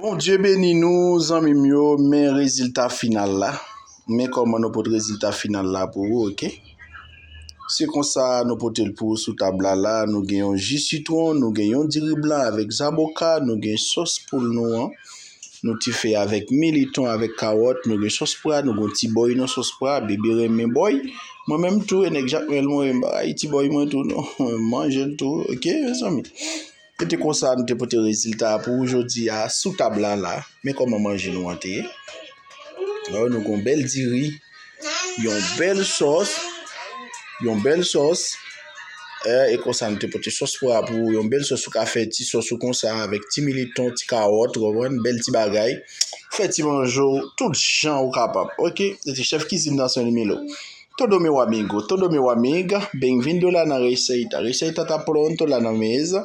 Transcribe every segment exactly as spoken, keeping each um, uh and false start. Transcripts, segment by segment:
Bondye beni nou, zanmi m yo, men rezilta final la. Men kòman nou pote rezilta final la pou ou, oke? Se konsa nou pote l pou ou sou tab la la. Nou gen yon ji sitwon, nou gen yon diri blan avèk zaboka, nou gen sòs poul nou an. Nou ti fè avèk militon, avèk kawòt, nou gen sòs pra, nou gen ti bòy nan sòs pra, bebe renmen bòy. Mwen menm tou, e nèg Jakmèl mwen, m pa rayi ti bòy mwen tou, non. Mwen manje l tou, oke, mezanmi? E te konsa nou te pote rezilta a pou ou jodi a sou tab la la. Men kòman manje nou an te ye. Alò, nou gon bèl diri, yon bèl sòs, yon bèl sòs. E, e konsa nou te pote sòs pra pou ou, yon bèl sòs ou ka fè ti sòs ou konsa avèk ti militon, ti kawòt, ou konprann, bèl ti bagay. Fè ti manje w tout jan ou kapab. Oke, se te chèf kizin nan Sen Limilo. Todo meu amigo, todo meu amiga, bem-vindo lá na receita. Receita tá pronto lá na mesa.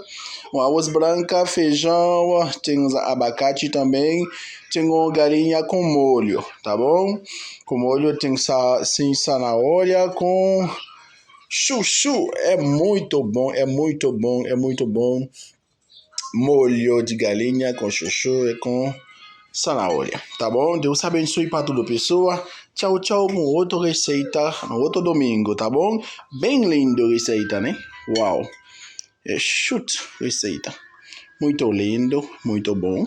Um arroz branca, feijão, tem uns abacate também, tem uma galinha com molho, tá bom? Com molho tem sa, sim, zanahoria com chuchu. É muito bom, é muito bom, é muito bom. Molho de galinha com chuchu e com zanahoria. Tá bom? Deus abençoe pra tudo, pessoa. Tchau, tchau, com outra receita, no outro domingo, tá bom? Bem lindo receita, né? Uau! É chute receita. Muito lindo, muito bom.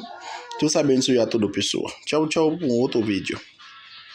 Deus abençoe a tudo, pessoa. Tchau, tchau, com outro vídeo.